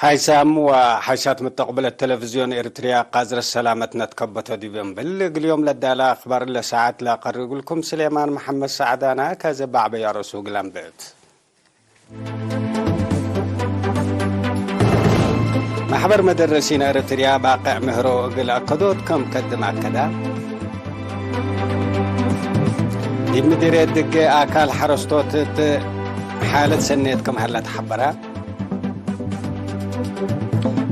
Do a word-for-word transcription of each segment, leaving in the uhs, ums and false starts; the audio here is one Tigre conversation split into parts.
ኣይሳም ወሐይሳት መተቅብለት ተለቪዝዮን ኤርትርያ፣ ቃዝረት ሰላመት ነትከበቶ ዲብ እምብል፣ እግል ዮም ለዳለ አክባር ለሰዓት ለአቀርብ እግልኩም ስሌማን መሐመድ ሰዕዳነ። ከዘ ባዕበ ያረሱ እግል አንብዕት። ማሕበር መደረሲን ኤረትርያ ባቅዕ ምህሮ እግል አከዶት ከም ከድም አከዳ። ዲብ ምዲርየት ድጌ አካል ሐረስቶት እት ሓለት ሰኔት ክም ሀለ ተሐበረ።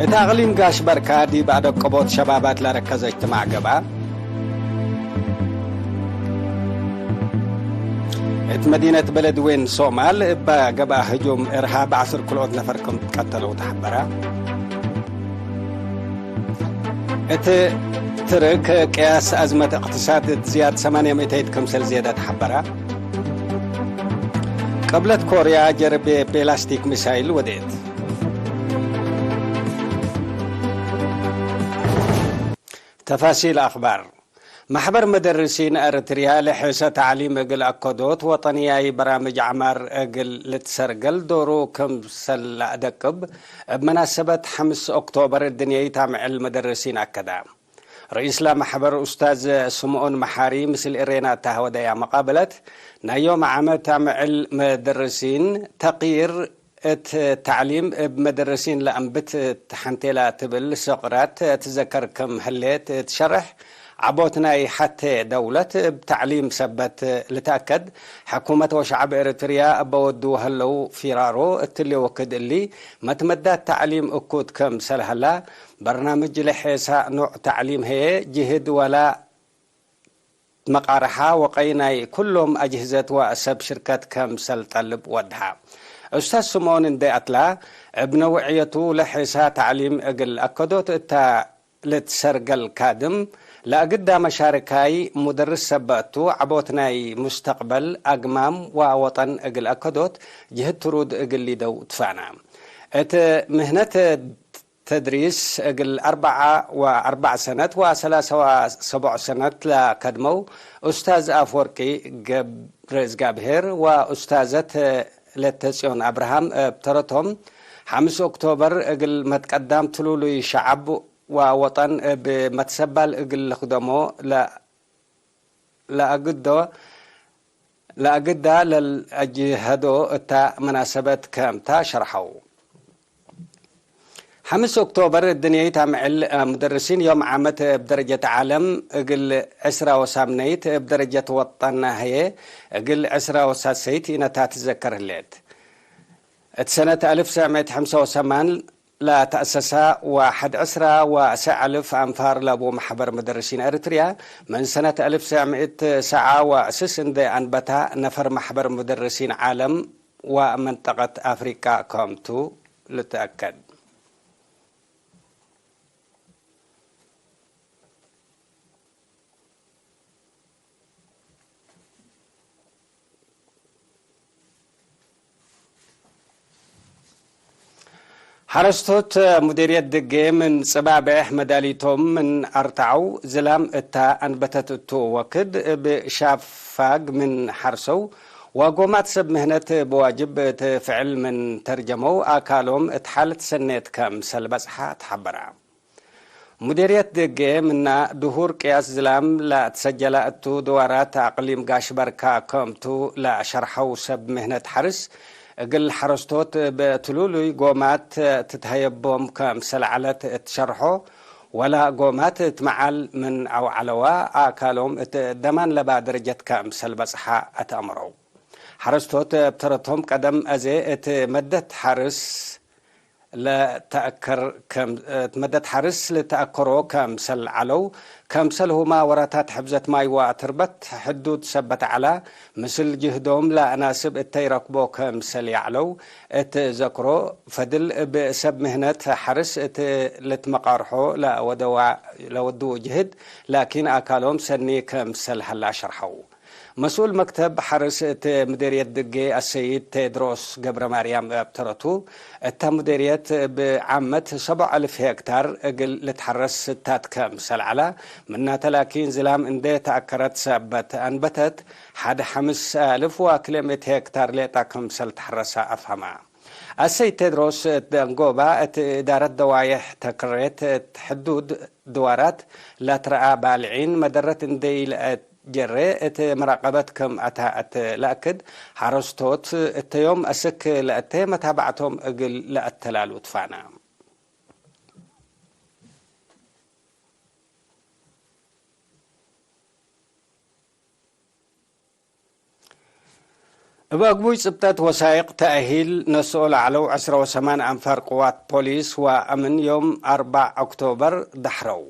እት አቅሊም ጋሽ በርካ ዲብ አደቀቦት ሸባባት ለረከዘ እጅትማዕ ገብአ። እት መዲነት በለድዌን ሶማል እበ ገብአ ህጁም እርሃብ ዐስር ክልኦት ነፈር ክም ትቀተለው ተሐበረ። እት ትርክ ቅያስ አዝመት እቅትሳድ እት ዝያድ ሰማንየ ሚእተይት ክምሰል ዜደ ተሐበረ። ቅብለት ኮርያ ጀርቤ ቤላስቲክ ሚሳይል ወዴት። ተፋሲል አክባር። ማሕበር መደርሲን ኤረትርያ ለሔሰ ተዕሊም እግል አከዶት ወጠንያይ በራምጅ ዐማር እግል ልትሰርገል ዶሩ ክምሰል ለአደቅብ፣ እብ መናሰበት ሐምስ ኦክቶበር እድንያይት አምዕል መደርሲን አከዳ። ርኢስ ለማሕበር ኡስታዝ ስምኦን መሓሪ ምስል እሬና እተ ሀወደያ መቃብለት፣ ናይ ዮም ዓመት አምዕል መደርሲን ተቅይር እት ተዕሊም እብ መደርሲን ለአንብት እት ሐንቴላ ትብል ሰቅራት ትዘከር ክም ህሌት እት ሸርሕ፣ ዐቦት ናይ ሐቴ ደውለት እብ ተዕሊም ሰበት ልትአከድ፣ ሕኩመት ወሸዐብ ኤረትርያ እበ ወዱ ሀለው ፊራሮ እትሊ ወክድ እሊ፣ መትመዳት ተዕሊም እኩት ክምሰል ሀላ፣ በርናምጅ ለሔሳ ኖዕ ተዕሊም ህዬ ጅህድ ወላ መቃርሓ ወቀይ ናይ ኩሎም አጅህዘት ወሰብ ሽርከት ከምሰል ጠልብ ወድሐ። ኡስታዝ ስምኦን እንዴ አትላ፣ እብ ነውዕየቱ ለሔሳ ተዕሊም እግል አከዶት እተ ልትሰርገል ካድም፣ ለአግዳ መሻርካይ ሙደርስ ሰበ እቱ፣ ዐቦት ናይ ሙስተቅበል አግማም ወወጠን እግል አከዶት ጅህድ ትሩድ እግል ሊደው ትፋና። እት ምህነት ተድሪስ እግል አርበዓ ወአርበዕ ሰነት ወሰላሰ ወሰቦዕ ሰነት ለከድመው ኡስታዝ አፍወርቂ ገብረእዝጋብሄር ወኡስታዘት ለተጽዮን አብርሃም እብ ተረቶም፣ ሐምስ ኦክቶበር እግል መትቀዳም ትሉሉይ ሸዐብ ወወጠን እብ መትሰባል እግል ልክደሞ ለ-፣ ለአግዶ ለአግዳ ለልአጅሀዶ እታ መናሰበት ከምታ ሸርሐው። ሐምስ ኦክቶበር እድንየይት አምዕል ሙደርሲን ዮም ዓመት እብ ደረጀት ዓለም እግል ዕስራ ወሳምነይት፣ እብ ደረጀት ወጠንና ህዬ እግል ዕስራ ወሳሰይት ኢነታ ትዘከር ህሌት። እት ሰነት አልፍ ሰዕ ምእት ሐምሳ ወሰማን ለተአሰሳ ወሐድ ዕስራ ወሰዕ አልፍ አንፋር ለቡ መሕበር ሙደርሲን ኤረትርያ፣ ምን ሰነት አልፍ ሰዕ ምእት ሰዓ ወስስ እንዴ አንበታ ነፈር መሕበር ሙደርሲን ዓለም ወመንጠቀት አፍሪቃ ከምቱ ልትአከድ። ሐረስቶት ሙዲርየት ድጌ ምን ጽባቤሕ መዳሊቶም ምን አርተዐው፣ ዝላም እታ አንበተት እቱ ወክድ እብ ሻፋግ ምን ሐርሰው ወጎማት ሰብ ምህነት እብ ዋጅብ እት ፍዕል ምን ተርጀመው፣ አካሎም እት ሓለት ሰኔት ከምሰል በጽሐ ተሐበረ። ሙዴርየት ደጌ ምና ድሁር ቅያስ ዝላም ለአትሰጀላ እቱ፣ ድዋራት አቅሊም ጋሽ በርካ ከምቱ ለሸርሐው ሰብ ምህነት ሐርስ፣ እግል ሐረስቶት እብ ትሉሉይ ጎማት ትትሀየቦም ከምሰል ዐለት እት ሸርሖ፣ ወላ ጎማት እት መዓል ምን አውዐለዋ፣ አካሎም እት ደማን ለባ ደረጀት ከምሰል በጽሐ አትአምረው። ሐረስቶት እብ ተረቶም ቀደም አዜ እት መደት ሐርስ ለተአከር ከም፣ እት መደት ሐርስ ልትአከሮ ከምሰል ዐለው፣ ከምሰልሁማ ወራታት ሕፍዘት ማይ ወአትርበት ሕዱድ ሰበት ዐላ፣ ምስል ጅህዶም ለአናስብ እተ ኢረክቦ ከምሰል ይዐለው እት ዘክሮ፣ ፈድል እብ ሰብ ምህነት ሐርስ እት ልትመቃርሖ ለወደዋ፣ ለወድው ጅህድ ላኪን አካሎም ሰኒ ከምሰል ሀላ ሸርሐው። መስኡል መክተብ ሐርስ እት ምዴርየት ድጌ አሰይድ ቴድሮስ ገብረማርያም እብ ተረቱ፣ እተ ምዴርየት እብ ዓመት ሰቦዕ አልፍ ሄክታር እግል ልትሐረስ ስታት ከምሰል ዐላ፣ ምናተ ላኪን ዝላም እንዴ ተአከረት ሰበት አንበተት፣ ሐድ ሐምስ አልፍ ወክልኤ ምእት ሄክታር ሌጣ ከምሰል ተሐረሰ አፍሀመ። አሰይድ ቴድሮስ እት ደንጎባ፣ እት እዳረት ደዋዬሕ ተክሬት እት ሕዱድ ድዋራት ለትረአ ባልዒን መደረት እንዴ ኢለአጀሬ፣ እት መራቀበት ክም አታ እት ለአክድ፣ ሐረስቶት እተ ዮም አስክ ለአቴ መታባዕቶም እግል ለአተላሉ ትፋና። እብ አግቡይ ጽብጠት ወሳይቅ ተአሂል ነስኦ ለዐለው ዕስረ ወሰማን አንፋር ቅዋት ፖሊስ ወአምን ዮም አርበዕ ኦክቶበር ደሕረው።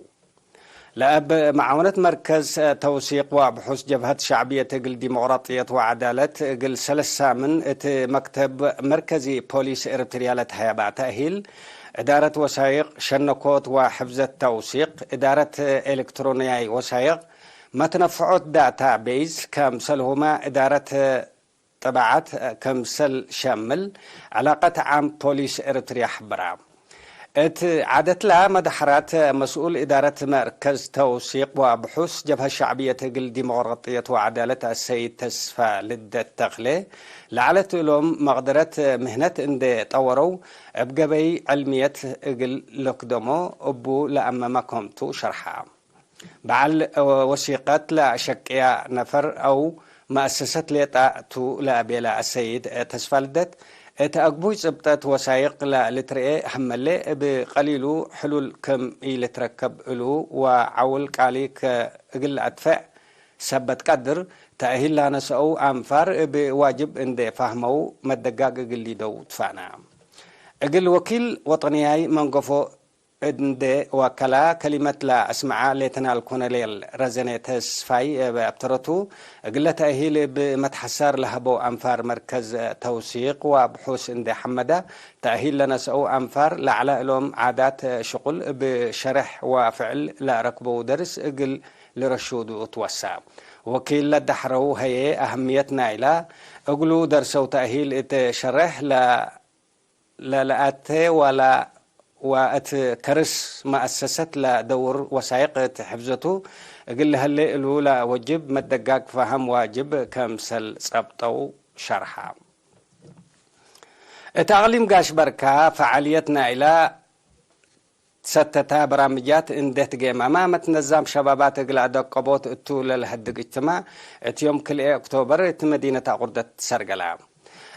ለእብ መዓውነት መርከዝ ተውሲቅ ወብሑስ ጀብሀት ሸዕብየት እግል ዲሞቅራጥየት ወዐዳለት እግል ሰለስ ሳምን እት መክተብ መርከዚ ፖሊስ ኤረትርያ ለተሀየባ ተእሂል እዳረት ወሳይቅ ሸነኮት ወሕፍዘት ተውሲቅ፣ እዳረት ኤለክትሮንያይ ወሳይቅ፣ መትነፍዖት ዳታ ቤይዝ፣ ከምሰልሁመ እዳረት ጥባዓት ክምሰል ሸምል ዕላቀት ዓም ፖሊስ ኤረትርያ ሐበራ። እት ዓደትላ መደሐራት መስኡል እዳረት መርከዝ ተውሲቅ ወብሑስ ጀብሀት ሸዕብየት እግል ዲሞቅራጥየት ወዐዳለት አሰይድ ተስፋ ልደት ተክሌ ለዐለት እሎም መቅደረት ምህነት እንዴ ጠወረው እብ ገበይ ዕልምየት እግል ለክደሞ እቡ ለአመመ ከምቱ ሸርሐ። በዐል ወሲቀት ለአሸቅያ ነፈር አው መአሰሰት ሌጣ ቱ ለአቤለ አሰይድ ተስፋልደት፣ እት አግቡይ ጽብጠት ወሳይቅ ለልትርኤ ሀመሌ እብ ቀሊሉ ሕሉል ክም ኢልትረከብ እሉ ወዐውል ቃሊ ከእግል አድፈዕ ሰበት ቀድር፣ ተእሂል ላነሰአው አንፋር እብ ዋጅብ እንዴ ፋህመው መደጋግ እግል ሊደው ትፋና። እግል ወኪል ወጠንያይ መንገፎ እንዴ ወከላ ከሊመት ለአስመዐ ሌተናል ኮሎኔል ረዘነ ተስፋይ እብ አብተረቱ፣ እግለ ተእሂል እብ መትሐሳር ለሀበው አንፋር መርከዝ ተውሲቅ ወአብሑስ እንዴ ሐመዳ፣ ተእሂል ለነስአው አንፋር ለዐለ እሎም ዓዳት ሽቁል እብ ሸሬሕ ወፍዕል ለአረክበው ደርስ እግል ልረሹዱ ትወሳ። ወኪል ለደሐረው ሀዬ አህምየት ናይላ እግሉ ደርሰው ተእሂል እት ሸሬሕ ለ ለለአቴ ወላ ወእት ከርስ መአሰሰት ለደውር ወሳይቅ እት ሕፍዘቱ እግል ለሀሌ እሉ ለወጅብ መደጋግ ፈሀም ዋጅብ ከምሰል ጸብጠው ሸርሐ። እት አቅሊም ጋሽ በርካ ፈዓልየት ናይላ ሰተታ በራምጃት እንዴ ትጌመመ፣ መትነዛም ሸባባት እግል አደቀቦት እቱ ለለሀድግ እጅትማዕ እት ዮም ክልኤ ኦክቶበር እት መዲነት አቁርደት ትሰርገላ።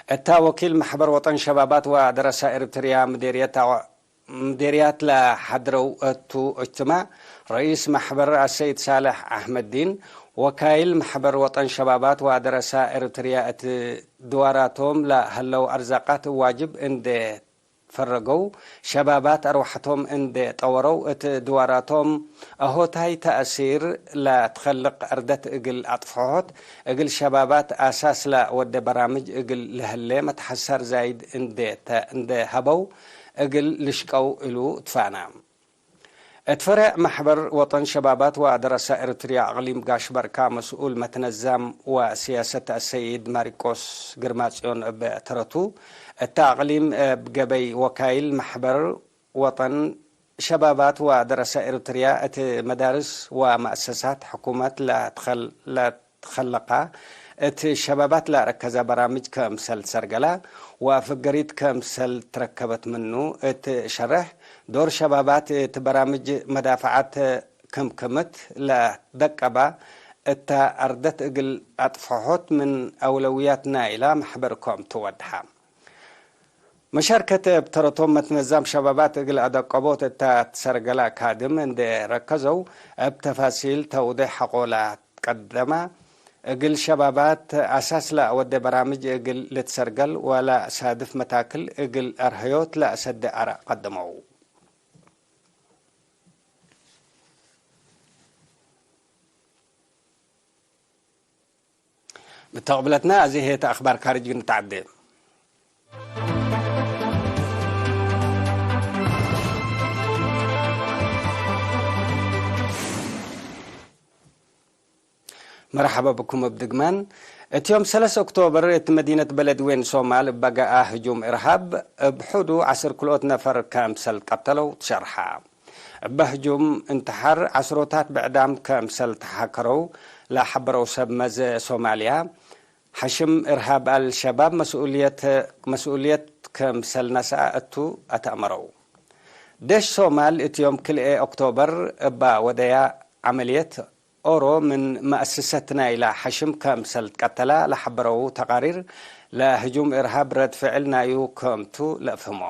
እታ ወኪል መሕበር ወጠን ሸባባት ወደረሳ ኤረትርያ ምዴርየት አወ-፣ ምዴርያት ለሐድረው እቱ እጅትማዕ፣ ረኢስ መሕበር አሰይድ ሳልሕ አሕመድዲን፣ ወካይል መሕበር ወጠን ሸባባት ወደረሳ ኤረትርያ እት ድዋራቶም ለሀለው አርዛቃት ዋጅብ እንዴ ፈረገው፣ ሸባባት አርወሐቶም እንዴ ጠወረው፣ እት ድዋራቶም አሆታይ ተእሲር ለትኸልቅ አርደት እግል አጥፍሖት፣ እግል ሸባባት አሳስ ለወዴ በራምጅ እግል ለህሌ መትሐሳር ዛይድ እንዴ ተ-፣ እንዴ ሀበው፣ እግል ልሽቀው እሉ ትፋና። እት ፈሬዕ መሕበር ወጠን ሸባባት ወደረሳ ኤረትርያ አቅሊም ጋሽ በርካ መስኡል መትነዛም ወስያሰት አሰይድ ማሪቆስ ግርማጽዮን እብ ተረቱ፣ እተ አቅሊም እብ ገበይ ወካይል መሕበር ወጠን ሸባባት ወደረሳ ኤረትርያ እት መዳርስ ወመአሰሳት ሕኩመት ለትኸል-፣ ለትኸለቀ እት ሸባባት ለአረከዘ በራምጅ ከምሰል ትሰርገላ ወአፍገሪት ከምሰል ትረከበት ምኑ እት ሸርሕ፣ ዶር ሸባባት እት በራምጅ መዳፈዓት ክምክምት ለደቀባ እተ አርደት እግል አጥፈሖት ምን አውለውያት ናይላ መሕበር ኮም ትወድሐ። መሻርከት እብ ተረቶም መትነዛም ሸባባት እግል አደቀቦት እተ ትሰርገላ ካድም እንዴ ረከዘው፣ እብ ተፋሲል ተውዴሕ ሐቆ ለትቀደመ፣ እግል ሸባባት አሳስ ለአወዴ በራምጅ እግል ልትሰርገል ወለሳድፍ መታክል እግል አርሀዮት ለአሰዴ አራእ ቀደመው። ምተቅብለትና፣ አዜ ህዬ እት አክባር ካርጅ ንትዐዴ። መርሐበ ብኩም እብ ድግማን። እት ዮም ሰለስ ኦክቶበር እት መዲነት በለድዌን ሶማል እበ ገአ ህጁም እርሃብ እብ ሑዱ ዐስር ክልኦት ነፈር ከምሰል ቀተለው ትሸርሐ። እበ ህጁም እንትሓር ዐስሮታት ብዕዳም ከምሰል ተሓከረው ለሐበረው ሰብ መዘ ሶማልያ፣ ሐሽም እርሃብ አልሸባብ መስኡልየት፣ መስኡልየት ክምሰል ነስአ እቱ አተአመረው። ዴሽ ሶማል እት ዮም ክልኤ ኦክቶበር እባ ወደያ ዐመልየት ኦሮ ምን መአስሰት ናይላ ሐሽም ከምሰል ትቀተላ ለሐበረው ተቃሪር፣ ለህጁም እርሃብ ረድ ፍዕል ናዩ ከምቱ ለአፍህሞ።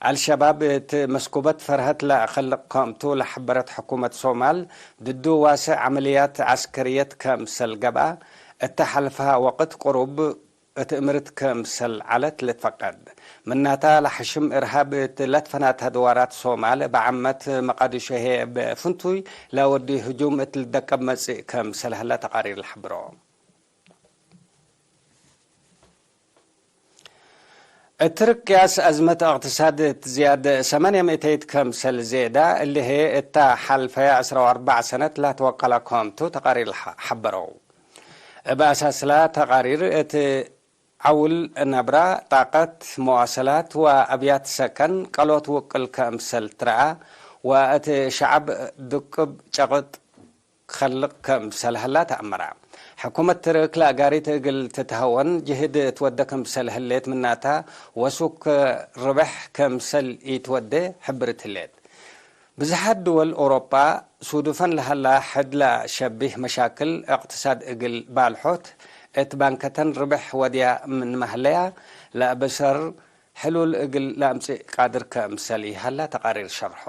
አልሸባብ እት መስኩበት ፈርሀት ለአኸልቅ ከምቱ ለሐበረት ሕኩመት ሶማል፣ ድዱ ዋስዕ ዐመልያት ዐስከርየት ከምሰል ገብአ፣ እተ ሐልፈ ወቅት ቅሩብ እት እምርት ክምሰል ዐለት ልትፈቀድ። ምናተ፣ ለሐሽም እርሃብ እት ለትፈናተ ድዋራት ሶማል፣ በዐመት መቃዲሾ ህዬ እብ ፍንቱይ ለወዲ ህጁም እት ልደቀብ መጽእ ክምሰል ህለ ተቃሪር ለሐብሮ። እት ትርክ ቅያስ አዝመት እቅትሳድ እት ዝያድ ሰማንያ ምእተይት ክምሰል ዜዳ፣ እሊ ህዬ እተ ሐልፈየ ዕስራ ወአርበዕ ሰነት ለትወቀለ ክምቱ ተቃሪር ሐ-፣ ሐበረው። እብ አሳስላ ተቃሪር፣ እት ዐውል ነብራ፣ ጣቀት፣ መዋሰላት ወአብያት ሰከን ቀሎት ውቅል ክምሰል ትረአ፣ ወእት ሸዐብ ድቅብ ጨቅጥ ከልቅ ክምሰል ህላ ተአመረ። ሕኩመት ትርክ ለአጋሪት እግል ትትሀወን ጅህድ ትወዴ ክምሰል ህሌት ምናተ፣ ወሱክ ርብሕ ክምሰል ኢትወዴ ሕብርት ህሌት። ብዝሓት ድወል ኦሮጳ ሱዱፈን ለሀላ ሕድ ለሸቢህ መሻክል እቅትሳድ እግል ባልሖት፣ እት ባንከተን ርብሕ ወድያ ምንመ ህለያ፣ ለአበሰር ሕሉል እግል ለአምጽእ ቃድር ክምሰል ይሀላ ተቃሪር ሸርሖ።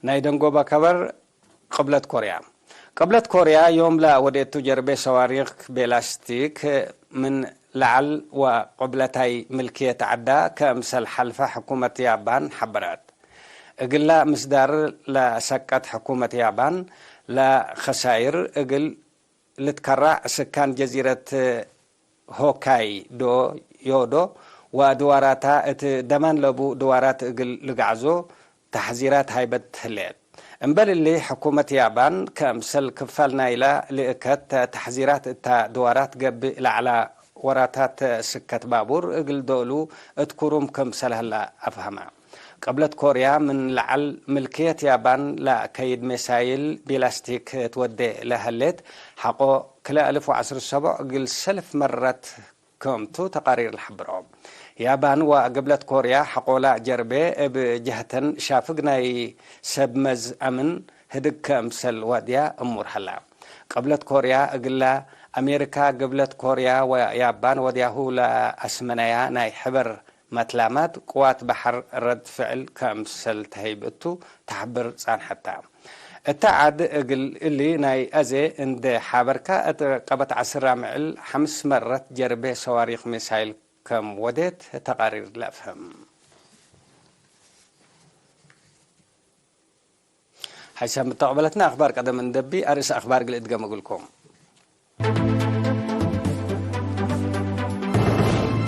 ናይ ደንጎበ ከበር፣ ቅብለት ኮርያ። ቅብለት ኮርያ ዮም ለወዴቱ ጀርቤ ሰዋሪክ ቤላስቲክ ምን ለዐል ወቅብለታይ ምልክየት ዐዳ ክምሰል ሐልፈ ሕኩመት ያባን ሐበረት። እግላ ምስዳር ለሰቀት ሕኩመት ያባን ለኸሳይር እግል ልትከራዕ ስካን ጀዚረት ሆካይዶ ዮዶ ወድዋራታ እት ደማን ለቡ ድዋራት እግል ልግዐዞ ተሕዚራት ሃይበት ህሌት። እምበል እሊ፣ ሕኩመት ያባን ከምሰል ክፋል ናይላ ልእከት ተሕዚራት እታ ድዋራት ገብእ ለዐላ ወራታት ስከት ባቡር እግል ዶሉ እት ኩሩም ክምሰል ህላ አፍሀመ። ቅብለት ኮርያ ምን ለዐል ምልክየት ያባን ለከይድ ሜሳይል ቤላስቲክ ትወዴ ለህሌት፣ ሐቆ ክልኤ አልፍ ወዐስር ሰቦዕ እግል ሰልፍ መረት ክምቱ ተቃሪር ለሐብሮ። ያባን ወቅብለት ኮርያ ሐቆላ ጀርቤ እብ ጀህተን ሻፍግ ናይ ሰብ መዝ አምን ህድግ ክምሰል ወድያ እሙር ሀላ። ቅብለት ኮርያ እግላ አሜሪካ፣ ግብለት ኮርያ ወያባን ወድያሁ ለአስመነያ ናይ ሕበር መትላማት ቅዋት በሐር ረድ ፍዕል ክምሰል ተሀይብ እቱ ተሐብር ጻንሐት ተ። እተ ዐድ እግል እሊ ናይ አዜ እንዴ ሐበርካ፣ እት ቀበት ዐስር ምዕል ሐምስ መረት ጀርቤ ሰዋሪክ ሚሳይል ከም ወዴት ተቃሪር ለአፍህም። ሐይሰ ምተቅበለትነ አክባር ቀደም እንደቢ፣ አርእስ አክባር እግል እድገም እግልኩም።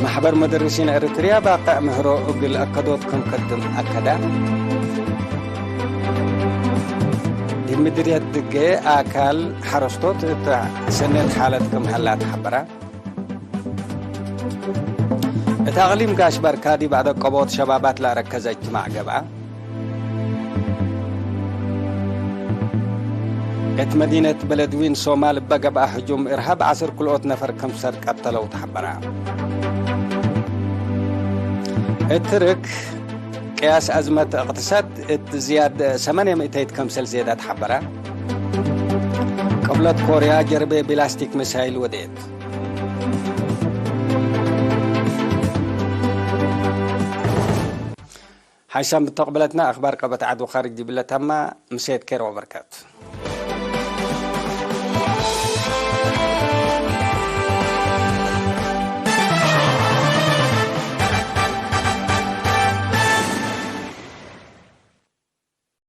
ማሕበር መደርሲን ኤረትርያ ባቅዕ ምህሮ እግል አከዶት ክም ከድም አከደ። ዲብ ምድርየት ድጌ አካል ሐረስቶት እት ሰኔት ሓለት ክም ሀላ ተሐበረ። እት አቅሊም ጋሽ በርካ ዲብ አደቀቦት ሸባባት ለአረከዘ እጅትማዕ ገብአ። እት መዲነት በለድዊን ሶማል እበ ገብአ ህጁም እርሃብ ዐስር ክልኦት ነፈር ክምሰል ቀተለው ተሐበረ። እት ትርክ ቅያስ አዝመት እቅትሳድ እት ዝያድ ሰማንያ ምእተይት ክምሰል ዜዳ ተሐበረ። ቅብለት ኮርያ ጀርቤ ብላስቲክ ሚሳይል ወዴት። ሓይሳም ብተቅብለትና አክባር ቀበት ዐድ ወካርጅ ዲብለ ተማ። ምሴት ኬር ወበርከት።